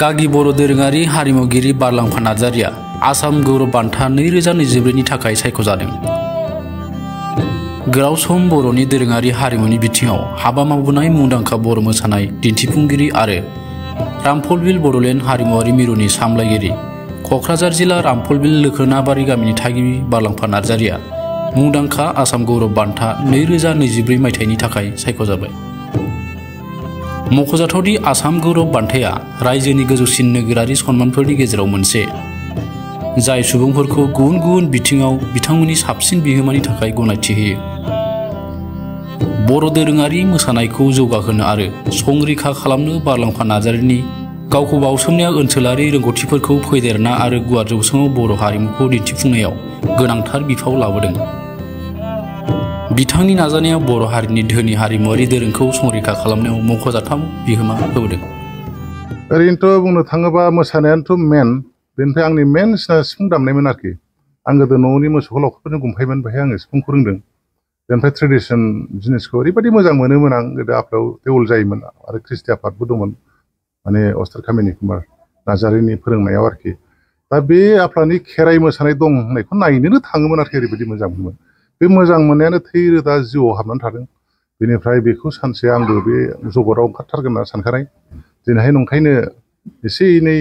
गागि बर' दोरोङारि हारिमुगिरि बारलांफा नार्जारिया आसाम गौरब बान्था 2024 नि थाखाय सायख'जादों। गोलाव सम बर'नि दोरोङारि हारिमुनि बिथिङाव हाबा मावबोनाय मुंदांखा बर' मोसानाय दिन्थिफुंगिरि आरो रामफलबिल बड'लेण्ड हारिमुआरि मिरुनि सामलायगिरि क'क्राझार जिल्ला रामफलबिल लोखोनाबारि गामिनि थागिबि बारलांफा नार्जारिया मुंदांखा आसाम गौरब बान्था 2024 मायथाइनि थाखाय सायख'जाबाय। मख'जाथावदि आसाम गौरब बान्थाया रायजोनि गोजौसिन नोगोरारि सन्मानफोरनि गेजेराव मोनसे, जाय सुबुंफोरखौ गुबुन गुबुन बिथिङाव बिथांमोननि साबसिन बिहोमानि थाखाय गनायथि होयो। बर' दोरोङारि मोसानायखौ जौगाहोनो आरो संरैखा खालामनो बारलांफा नार्जारिनि गावखौ बावसोमनाया ओनसोलारि रोंगौथिफोरखौ फेदेरना आरो गुवार जौसाङाव बर' हारिमुखौ दिन्थिफुंनायाव गोनांथार बिफाव लाबोदों। बिथांनि नाजानाया बर' हारिनि धोनि हारिमुआरि दोरोंखौ संरैखा खालामनायाव मख'जाथाव बिहोमा होबोदों। ओरैनोथ' बुंनो थाङोबा मोसानायानोथ' मेन, बेनिफ्राय आंनि मेन सिफुं दामनायमोन आरोखि। आं गोदो न'नि मोसौखौ लावखारफोरजों गुमफायोमोन, बेहाय आङो सिफुंखौ रोंदों। बेनिफ्राय ट्रेडिसन जिनिसखौ ओरैबायदि मोजां मोनोमोन आं, गोदो आफायाव देवल जायोमोन आरो ख्रिस्टि आफादबो दंमोन, माने अस्तार कामिनि कुमार नार्जारिनि फोरोंनायाव आरोखि। दा बे आफानि खेराइ मोसानाय दं होननायखौ नायनोनो थाङोमोन आरोखि, ओरैबायदि मोजां मोनोमोन। बे मोजां मोननायानो थै रोदा जिउआव हाबनानै थादों। बेनिफ्राय बेखौ सानसे आंबो बे जगतआव ओंखारथारगोन होनना सानखानाय। दिनैहाय नंखायनो एसे एनै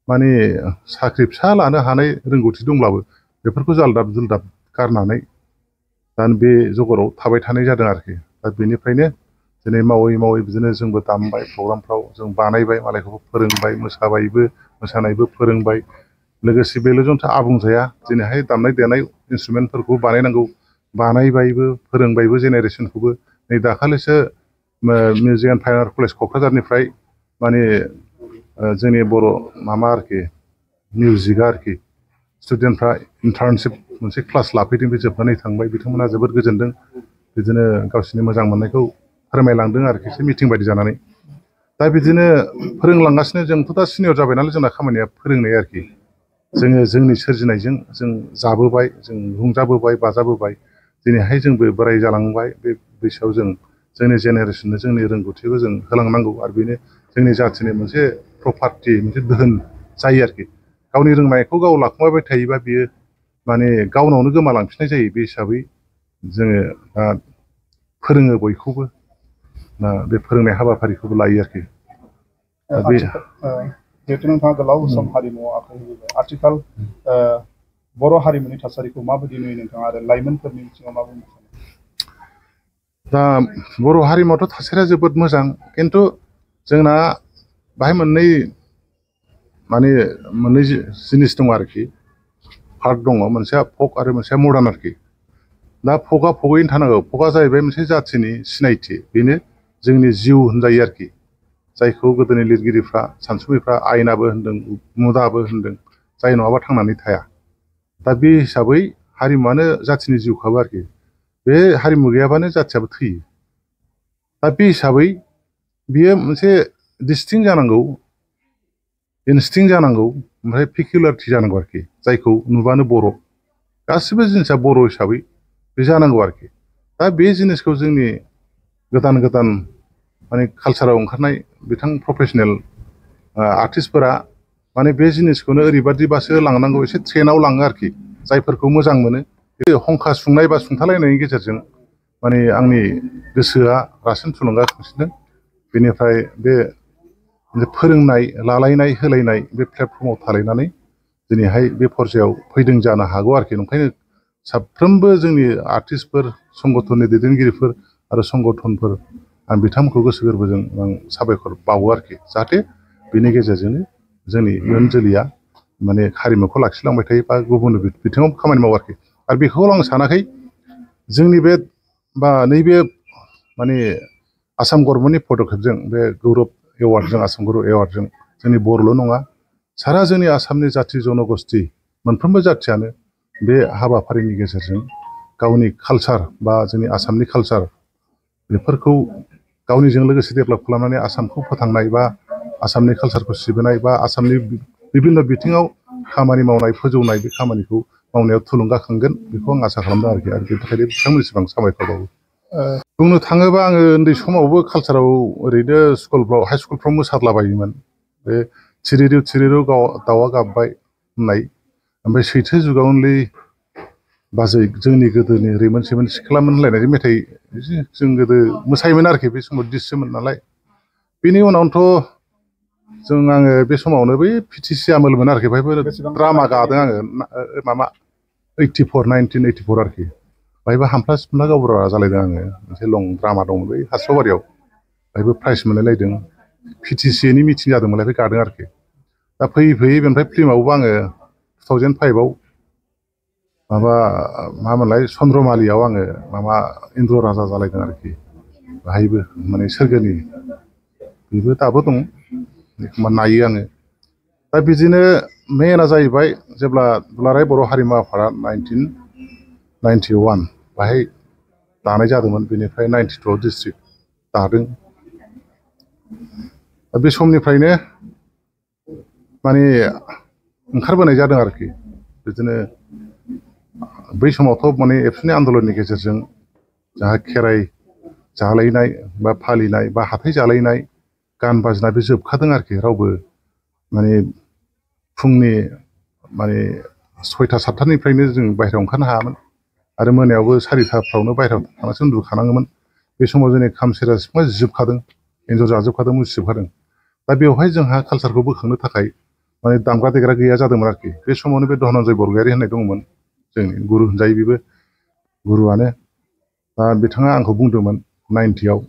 माने साख्रि फिसा लानो हानाय रोंगौथि दंब्लाबो बेफोरखौ जालदाब जुलदाब गारनानै दा बे जगतआव थाबाय थानाय जादों आरोखि। दा बेनिफ्रायनो दिनै मावै मावै बिदिनो जोंबो दामबाय, प्रग्रामफ्राव जों बानायबाय, मालायखौबो फोरोंबाय, मोसाबायबो, मोसानायबो फोरोंबाय। लोगोसे बेल'जोंथ' आबुं जाया, दिनैहाय दामनाय देनाय इन्सट्रुमेन्टफोरखौ बानायनांगौ, बानायबायबो, फोरोंबायबो जेनेरेसनखौबो। नै दाखालिसो music and fine art college क'क्राझारनिफ्राय माने जोंनि बर' माबा आरोखि मिउजिकआ आरोखि स्टुडेन्टफ्रा इन्टार्नशिप मोनसे क्लास लाफैदों, बे जोबनानै थांबाय। बिथांमोना जोबोद गोजोनदों, बिदिनो गावसोरनि मोजां मोननायखौ फोरमायलांदों आरोखि, एसे मिटिं बायदि जानानै। दा बिदिनो फोरोंलांगासिनो। जोंथ' दा सिनियर जाबाय नालाय, जोंना खामानिया फोरोंनाय आरोखि। जोङो जोंनि सोरजिनायजों जों जाबोबाय, जों रंजाबोबाय, बाजाबोबाय। दिनैहाय जोंबो बोराय जालांबाय, बे बैसोआव जों जोंनि जेनेरेसननो जोंनि रोंगौथिखौ जों होलांनांगौ। आरो बेनो जोंनि जाथिनि मोनसे प्रपार्टि, मोनसे दोहोन जायो आरोखि। गावनि रोंनायखौ गाव लाखुमाबाय थायोबा बियो माने गावनावनो गोमालांफिननाय जायो। बे हिसाबै जोङो फोरोङो बयखौबो, बे फोरोंनाय हाबाफारिखौबो लायो आरोखि। जिहेतु नोंथाङा गोलाव सम हारिमुआव आखाइ होबोबाय, आथिखाल बर' हारिमुनि थासारिखौ माबायदि नुयो नोंथाङा, आरो लाइमोनफोरनि बिथिङाव मा बुंनो सानो? दा बर' हारिमुआवथ' थासारिया जोबोद मोजां, खिन्थु जोंना बाहाय मोननै जिनिस दङ आरोखि, पार्ट दङ। मोनसेया फक आरो मोनसेया मडार्न आरोखि। दा फकआ फकयैनो थानांगौ। फकआ जाहैबाय मोनसे जाथिनि सिनायथि, बेनो जोंनि जिउ होनजायो आरोखि। जायखौ गोदोनि लिरगिरिफ्रा, सानसुमैफ्रा आयनाबो होनदों, मुदाबो होनदों, जाय नङाबा थांनानै थाया। दा बे हिसाबै हारिमुआनो जाथिनि जिउखाबो आरोखि। बे हारिमु गैयाबानो जाथियाबो थैयो। दा बे हिसाबै बियो मोनसे डिस्टिंक्ट जानांगौ, इनस्टिंक्ट जानांगौ, ओमफ्राय पिकुलारिटि जानांगौ आरोखि। जायखौ नुबानो बर', गासिबो जिनिसा बर' हिसाबै बे जानांगौ आरोखि। दा बे जिनिसखौ जोंनि गोदान गोदान माने कालसाराव ओंखारनाय बिथां प्रफेसनेल आर्टिस्टफोरा माने बे जिनिसखौनो ओरैबादिबासो लांनांगौ, एसे ट्रेनाव लाङो आरोखि। जायफोरखौ मोजां मोनो, बे हंखा सुंनाय बा सुंथालायनायनि गेजेरजों माने आंनि गोसोआ रासिन थुलुंगाखांसिनदों। बेनिफ्राय बे फोरोंनाय, लालायनाय, होलायनाय बे प्लेटफर्माव थालायनानै दिनैहाय बे पर्यायाव फैदों जानो हागौ आरोखि। ओंखायनो साफ्रोमबो जोंनि आर्टिस्टफोर, संगठननि दैदेनगिरिफोर आरो संगठनफोर, आं बिथांमोनखौ गोसो गोरबोजों आं साबायखर बावो आरोखि। जाहाथे बेनि गेजेरजोंनो जोंनि इयुन जोलैया माने हारिमुखौ लाखिलांबाय थायो, बा गुबुन बिथिङाव खामानि मावो आरोखि। आरो बेखौ आं सानाखै, जोंनि बे बा नैबे माने आसाम गभर्नमेन्टनि पदक्षेपजों, बे गौरब एवार्डजों, आसाम गौरब एवार्डजों जोंनि बर'ल' नङा, सारा जोंनि आसामनि जाथि जन'गस्थि मोनफ्रोमबो जाथियानो बे हाबाफारिनि गेजेरजों गावनि कालसार बा जोंनि आसामनि कालसार बेफोरखौ गावनिजों लोगोसे डेभेलप खालामनानै आसामखौ फोथांनाय, बा आसामनि कालसारखौ सिबिनाय, बा आसामनि बिभिन्न' बिथिङाव खामानि मावनाय, फोजौनाय, बे खामानिखौ मावनायाव थुलुंगाखांगोन, बेखौ आं आसा खालामदों आरोखि। आरो बेनि थाखायनो बिथांमोननिसिम आं साबायखर बावो। बुंनो थाङोबा आङो उन्दै समावबो कालसाराव ओरैनो स्कुलफ्राव, हाइ स्कुलफ्राव मोसादलाबायोमोन। बे थिरिरु दाउआ गाबबाय होननाय ओमफ्राय सैथो जुगावनोलै बाजै जोंनि गोदोनि रैमोन सैमोन सिख्लामोन होनलायनाय मेथाइ जों गोदो मोसायोमोन आरोखि बे समाव डिसमोन नालाय बेनि उनावनोथ' आङो बे समावनो बै पिटिसि आमोलमोन आरोखि बेहायबो ड्रामा गादों आङो माबा 1984 आरोखि बाहायबो हामफ्ला सिमफ्ला गावबुरा जालायदों आङो मोनसे लं ड्रामा दं बै हास्रावबारियाव बाहायबो प्राइज मोनलायलायदों पिटिसिनि मिटिं जादोंमोनलाय बे गादों आरोखि दा फैयै बेनिफ्राय फिल्मावबो आङो 2005आव माबा मामोनलाय चन्द्रमालियाव आङो माबा इन्द्र राजा जालायदों आरोखि बाहायबो माने सोरगोनि बेबो दाबो दं एखमबा नायो आङो दा बिदिनो मेना जाहैबाय जेब्ला दुलाराय बर' हारिमु आफादा 1991 बाहाय दानाय जादोंमोन बेनिफ्राय 92 डिस्ट्रिक्ट दादों दा बे समनिफ्रायनो माने ओंखारबोनाय जादों आरोखि बिदिनो बै समावथ' माने एबसुनि आन्दलननि गेजेरजों जाहा खेराइ जालायनाय बा फालिनाय बा हाथाइ जालायनाय गान बाजना बे जोबखादों आरोखि रावबो माने फुंनि माने 6टा 7टानिफ्रायनो जों बाहेरायाव ओंखारनो हायामोन आरो मोनायावबो 4टाफ्रावनो बाहेरायाव थांनासो उन्दुखानाङोमोन बे समाव जोंनि खाम सेरजा सिफुङा जोबखादों एन्जर जाजोबखादों मुसिजोबखादों दा बेवहाय जोंहा कालसारखौ बोखांनो थाखाय माने दामग्रा देग्रा गैया जादोंमोन आरोखि बे समावनो बे धनन्जय बरगयारि होननाय दंमोन जोंनि गुरु होनजायो बेबो गुरुआनो दा बिथाङा आंखौ बुंदोंमोन 90आव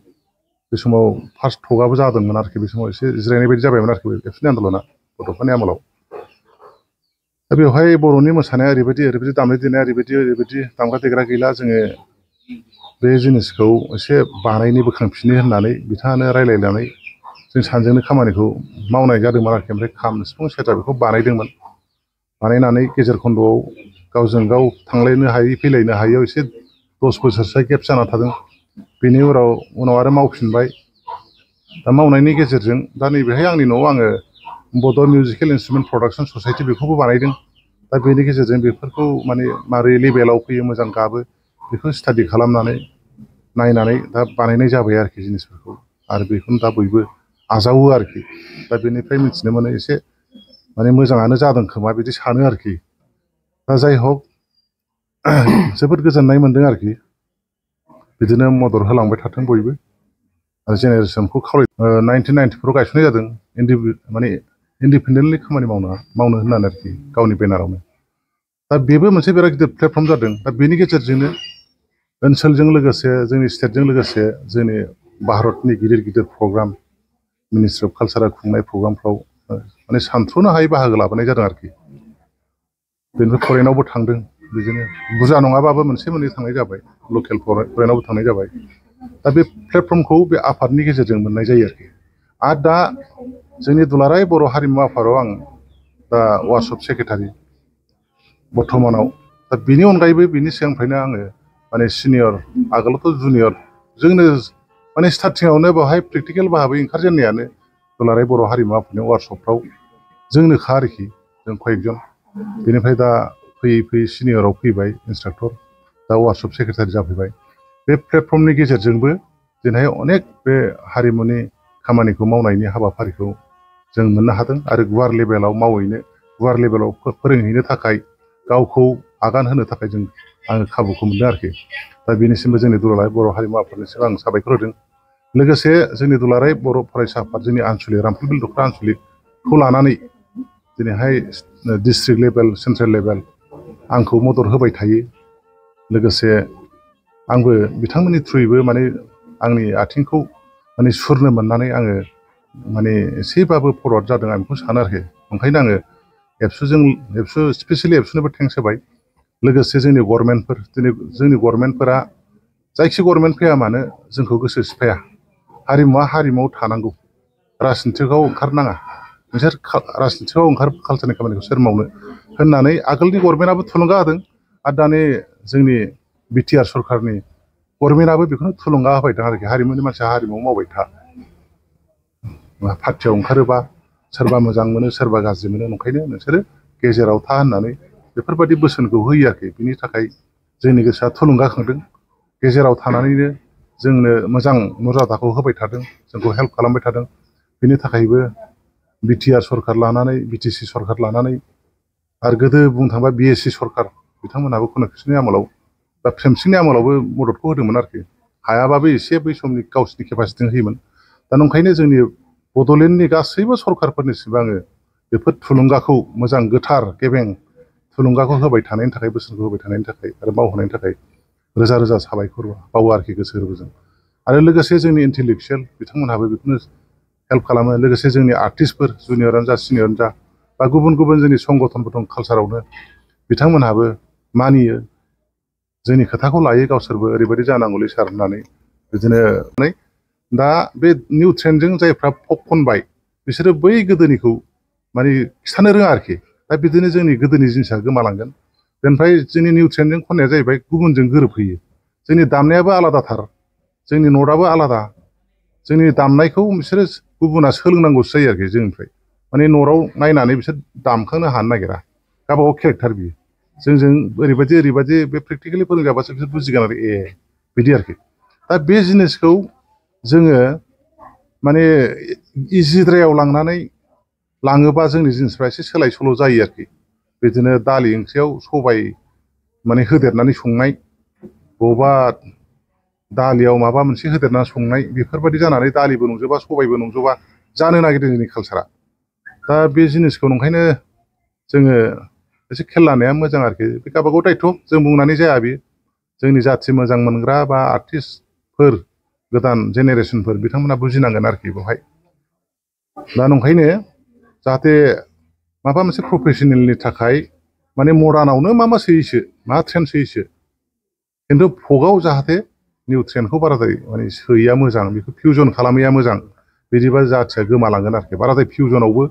बे समाव फार्स्ट टकआबो जादोंमोन आरोखि बे समाव एसे जिरायनाय बायदि जाबायमोन आरोखि एबसुनि आन्दलना गथ'फोरनि आमोलाव दा बेवहाय बर'नि मोसानाया ओरैबायदि दामनाय देनाया ओरैबायदि दामग्रा देग्रा गैला जोङो बे जिनिसखौ एसे बानायनो बोखांफिनो होननानै बिथाङानो रायलायनानै जों सानैजोंनो खामानिखौ मावनाय जादोंमोन आरोखि ओमफ्राय खाम सिफुं सेरजा बेखौ बानायदोंमोन बानायनानै गेजेर खन्द'आव गावजों गाव थांलायनो हायै फैलायनो हायैयाव एसे 10 बोसोरसो गेप जाना थादों बेनि उनाव आरो मावफिनबाय दा मावनायनि गेजेरजों दा नैबेहाय आंनि न'आव आङो बड' मिउजिकेल इन्सट्रुमेन्ट प्रडाक्सन ससाइटि बेखौबो बानायदों दा बेनि गेजेरजों बेफोरखौ माने मारै लेभेलाव फैयो मोजां गाबो बेखौ स्टाडि खालामनानै नायनानै दा बानायनाय जाबाय आरोखि जिनिसफोरखौ आरो बेखौनो दा बयबो आजावो आरोखि दा बेनिफ्राय मिथिनो मोनो एसे माने मोजाङानो जादों खोमा बिदि सानो आरोखि दा जाय हक जोबोद गोजोननाय मोन्दों आरोखि बिदिनो मदद होलांबाय थाथों बयबो आरो जेनेरेसनखौ 1994आव गायसननाय जादों माने इन्डिपेन्डेन्टलि खामानि मावनो होननानै आरोखि गावनि बेनारावनो दा बेबो मोनसे बिराद गिदिर प्लेटफर्म जादों दा बेनि गेजेरजोंनो ओनसोलजों लोगोसे जोंनि स्टेटजों लोगोसे जोंनि भारतनि गिदिर प्रग्राम मिनिस्ट्रि अफ कालसारा खुंनाय प्रग्रामफ्राव माने सानथ्र'नो हायै बाहागो लाबोनाय जादों आरोखि बेनिफ्राय फरेनावबो थांदों बिदिनो बुरजा नङाबाबो मोनसे मोननै थांनाय जाबाय लकेल फरेनावबो थांनाय जाबाय दा बे प्लेटफर्मखौ बे आफादनि गेजेरजों मोननाय जायो आरोखि आरो दा जोंनि दुलाराय बर' हारिमु आफादाव आं दा वार्कशप सेक्रेटारि बर्थमानाव दा बिनि अनगायैबो बिनि सिगांनिफ्रायनो आङो माने सिनियर आगोलावथ' जुनियर जोंनो माने स्टार्टिङावनो बेवहाय प्रेक्टिकेल बाहाबै ओंखारजेननायानो दुलाराय बर' हारिमु आफादनि वार्कशपफ्राव जोंनोखा आरोखि जों कয়েকজন बेनिफ्राय दा फैयै सिनियराव फैबाय इन्सट्राक्टर दा वार्कशप सेक्रेटारि जाफैबाय बे प्लेटफर्मनि गेजेरजोंबो दिनैहाय अनेक बे हारिमुनि खामानिखौ मावनायनि हाबाफारिखौ जों मोननो हादों आरो गुवार लेभेलाव फोरोंहैनो थाखाय गावखौ आगान होनो थाखाय आङो खाबुखौ मोनदों आरोखि दा बेनिसिमबो जोंनि दुलाराय बर' हारिमु आफादनिसिम आं साबायखर होदों लोगोसे जोंनि दुलाराय बर' फरायसा आफाद जोंनि आनसलिक रामफलबिल दख्रा आनसलिकखौ लानानै दिनैहाय डिस्ट्रिक्ट लेभेल सेन्ट्रेल लेभेल आंखौ मदद होबाय थायो लोगोसे आंबो बिथांमोननि थ्रुयैबो माने आंनि आथिंखौ माने सुरनो मोननानै आङो माने एसेबाबो फरवार्ड जादों आं बेखौ सानो आरोखि ओंखायनो आङो एबसु स्पेसियेलि एबसुनोबो थेंक्स होबाय लोगोसे जोंनि गभर्नमेन्टफोरा जायखि गभर्नमेन्ट फैया मानो जोंखौ गोसो सिफाया हारिमुवा हारिमुआव थानांगौ राजनिथिकआव ओंखारनाङा नोंसोर राजनिथिकआव कालसारनि खामानिखौ सोर मावनो होननानै आगोलनि गभर्नमेन्टआबो थुलुंगा होदों आरो दानि जोंनि बिटिआर सरकारनि गभर्नमेन्टआबो बेखौनो थुलुंगा होबाय दं आरोखि हारिमुनि मानसिया हारिमुआव मावबाय था पार्टियाव ओंखारोबा सोरबा मोजां मोनो सोरबा गाज्रि मोनो ओंखायनो नोंसोरो गेजेराव था होननानै बेफोरबायदि बोसोनखौ होयो आरोखि बिनि थाखाय जोंनि गोसोआ थुलुंगाखांदों गेजेराव थानानैनो जोंनो मोजां मर्यादाखौ होबाय थादों जोंखौ हेल्प खालामबाय थादों बिनि थाखायबो बिटिआर सरकार लानानै बिटिसि सरकार लानानै आरो गोदो बुंनो थाङोबा बिएसि सरकार बिथांमोनहाबो कनस्टिटिउसननि आमोलाव बा फ्रेमसिंनि आमोलावबो मददखौ होदोंमोन आरोखि हायाबाबो एसे बै समनि गावसिनि केपासिटिजों होयोमोन दा नंखायनो जोंनि बड'लेण्डनि गासैबो सरकारफोरनिसिम आङो बेफोर थुलुंगाखौ मोजां गोथार गेबें थुलुंगाखौ होबाय थानायनि थाखाय बोसोनखौ होबाय थानायनि थाखाय आरो मावहोनायनि थाखाय रोजा रोजा साबायखर बावो आरोखि गोसो गोरबोजों आरो लोगोसे जोंनि इन्टेलेक्सुयेल बिथांमोनहाबो बेखौनो हेल्प खालामो लोगोसे जोंनि आर्टिस्टफोर जुनियरानो जा सिनियरानो जा बा गुबुन गुबुन जोंनि संगठनफोर दं कालसारावनो बिथांमोनहाबो मानियो जोंनि खोथाखौ लायो गावसोरबो ओरैबायदि जानांगौलै सार होननानै बिदिनो दा बे निउ ट्रेन्डजों जायफ्रा फक खनबाय बिसोरो बै गोदोनिखौ माने खिथानो रोङा आरोखि दा बिदिनो जोंनि गोदोनि जिनिसा गोमालांगोन बेनिफ्राय जोंनि निउ ट्रेन्डजों खननाया जाहैबाय गुबुनजों गोरोबहैयो जोंनि दामनायाबो आलादाथार जोंनि नटआबो आलादा जोंनि दामनायखौ बिसोरो गुबुना सोलोंनांगौसो जायो आरोखि जोंनिफ्राय माने नटआव नायनानै बिसोर दामखांनो हानो नागिरा गावबागाव केरेक्टार बियो जोंजों ओरैबायदि बे प्रेक्टिकेलि फोरोंजाबासो बिसोर बुजिगोन आरो बिदि आरोखि दा बे जिनिसखौ जोङो माने इजिद्रायाव लांनानै लाङोबा जोंनि जिनिसफ्रा एसे सोलाय सोल' जायो आरोखि बिदिनो दालि ओंख्रियाव सबाय माने होदेरनानै संनाय बबेबा दालियाव माबा मोनसे होदेरनानै संनाय बेफोरबायदि जानानै दालिबो नंजोबा सबायबो नंजोबा जानो नागिरदों जोंनि कालसारा दा बे जिनिसखौ नंखायनो जोङो एसे खेल लानाया मोजां आरोखि बे गावबागाव दायथ' जों बुंनानै जाया बेयो जोंनि जाथि मोजां मोनग्रा बा आर्टिस्टफोर गोदान जेनेरेसनफोर बिथांमोना बुजिनांगोन आरोखि बेवहाय दा नंखायनो जाहाथे माबा मोनसे प्रफेसनेलनि थाखाय माने मडार्नावनो मा सोयोसो मा ट्रेन्ड सोयोसो खिन्थु फकआव जाहाथे निउ ट्रेन्डखौ बाराद्राय माने सोयैया मोजां बेखौ फिउजन खालामैया मोजां बिदिबा जाथिया गोमालांगोन आरोखि बाराद्राय फिउजनावबो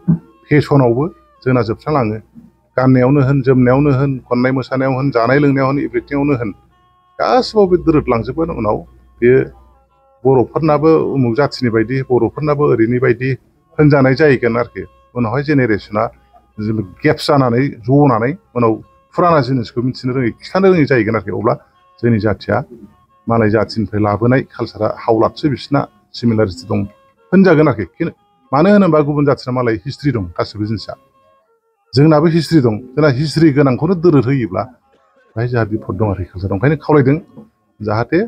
फेसनावबो जोंना जोबस्रांलाङो गाननायावनो होन जोमनायावनो होन खननाय मोसानायाव होन जानाय लोंनायाव होन एभ्रिथिङावनो होन गासिबाव बे दोरोदलांजोबगोन उनाव बेयो बर'फोरनाबो उमुक जाथिनि बायदि बर'फोरनाबो ओरैनि बायदि होनजानाय जाहैगोन आरोखि उनावहाय जेनेरेसना गेप्स जानानै जनानै उनाव फुराना जिनिसखौ मिथिनो रोङै खिथानो रोङै जाहैगोन आरोखि अब्ला जोंनि जाथिया मालाय जाथिनिफ्राय लाबोनाय कालसारा हावलादसो बिसिना सिमिलारिटि दं होनजागोन आरोखि मानो होनोबा गुबुन जाथिना मालाय हिस्ट्रि दं गासिबो जिनिसा जोंनाबो हिस्ट्रि दं जोंना हिस्ट्रि गोनांखौनो दोरोद होयोब्ला बेहाय जोंहा बिपद दं आरोखि कालसाराव ओंखायनो खावलायदों जाहाथे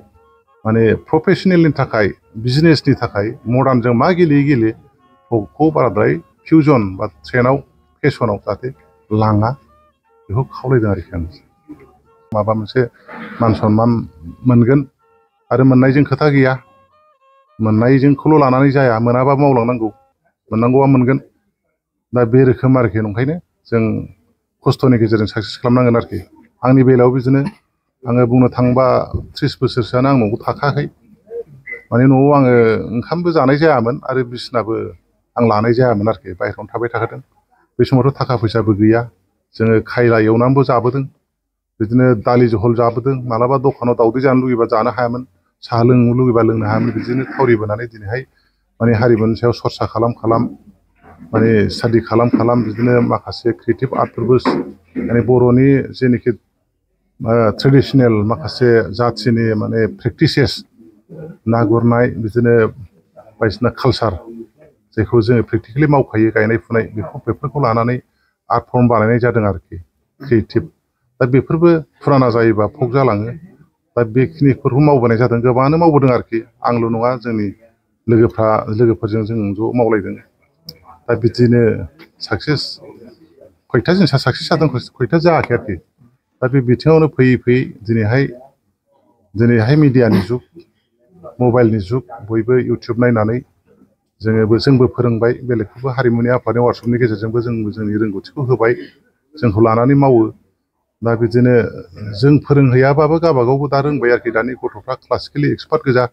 माने प्रफेसनेलनि थाखाय बिजनेसनि थाखाय मडार्नजों मा गेलेयै फकखौ बाराद्राय फिउजन बा ट्रेन्डआव फेसनाव जाहाथे लाङा बेखौ खावलायदों आरोखि आं माबा मोनसे मान सनमान मोनगोन आरो मोननायजों खोथा गैया मोननायजोंखौल' लानानै जाया मोनाबा मावलांनांगौ मोननांगौआ मोनगोन दा बे रोखोम आरोखि नंखायनो जों खस्थ'नि गेजेरजों साक्सेस खालामनांगोन आरोखि आंनि बेलायाव बिदिनो आङो बुंनो थाङोबा 30 बोसोरसोआनो आं न'आव थाखायाखै माने न'आव आङो ओंखामबो जानाय जायामोन आरो बिसिनाबो आं लानाय जायामोन आरोखि बाहेरायावनो थाबाय थाखादों बे समावथ' थाखा फैसाबो गैया जोङो खायला एवनानैबो जाबोदों बिदिनो दालि जहल जाबोदों मालाबा दखानाव दावदै जानो लुगैबा जानो हायामोन साहा लोंनो लुगैबा लोंनो हायामोन बिदिनो थावरिबोनानै दिनैहाय माने हारिमुनि सायाव सरसा खालाम माने स्टाडि खालाम बिदिनो माखासे क्रिएटिभ आर्टफोरबो माने बर'नि जेनोखि ट्रेडिसनेल माखासे जाथिनि माने प्रेक्टिसेस ना गुरनाय बिदिनो बायदिसिना कालसार जायखौ जोङो प्रेक्टिकेलि मावखायो गायनाय फुनाय बेफोरखौ लानानै आर्ट फर्म बानायनाय जादों आरोखि क्रिएटिभ दा बेफोरबो फुराना जायोबा फक जालाङो दा बेखिनिफोरखौ मावबोनाय जादों गोबाङानो मावबोदों आरोखि आंल' नङा जोंनि लोगोफोरजों जों ज' मावलायदों दा बिदिनो साक्सेस खयथा जिनिसा साक्सेस जादों खयथा जायाखै आरोखि दा बे बिथिङावनो फैयै दिनैहाय मिडियानि जुग मबाइलनि जुग बयबो इउटुब नायनानै जोंबो फोरोंबाय बेलेगखौबो हारिमुनि आफादनि वार्कशपनि गेजेरजोंबो जोंनि रोंगौथिखौ होबाय जोंखौ लानानै मावो दा बिदिनो जों फोरोंहैयाबाबो गावबागावबो दा रोंबाय आरोखि दानि गथ'फ्रा क्लासिकेलि एक्सपार्ट गोजा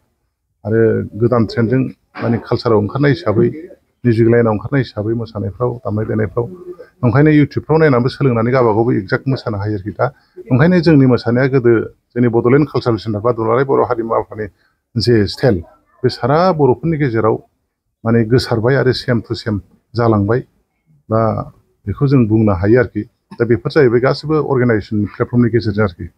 आरो गोदान ट्रेन्डजों माने कालसाराव ओंखारनाय हिसाबै मिउजिक लाइनाव ओंखारनाय हिसाबै मोसानायफ्राव दामनाय देनायफ्राव ओंखायनो इउटुबफ्राव नायनानैबो सोलोंनानै गावबागावबो एक्जाक्ट मोसानो हायो आरोखि दा ओंखायनो जोंनि मोसानाया गोदो जोंनि बड'लेण्ड कालसारेल सेन्टार बा दुलाराय बर' हारिमु आफादनि जे स्टाइल बे सारा बर'फोरनि गेजेराव माने गोसारबाय आरो सेम टु सेम जालांबाय दा बेखौ जों बुंनो हायो आरोखि दा बेफोर जाहैबाय गासिबो अर्गानाइजेसन प्लेटफर्मनि गेजेरजों आरोखि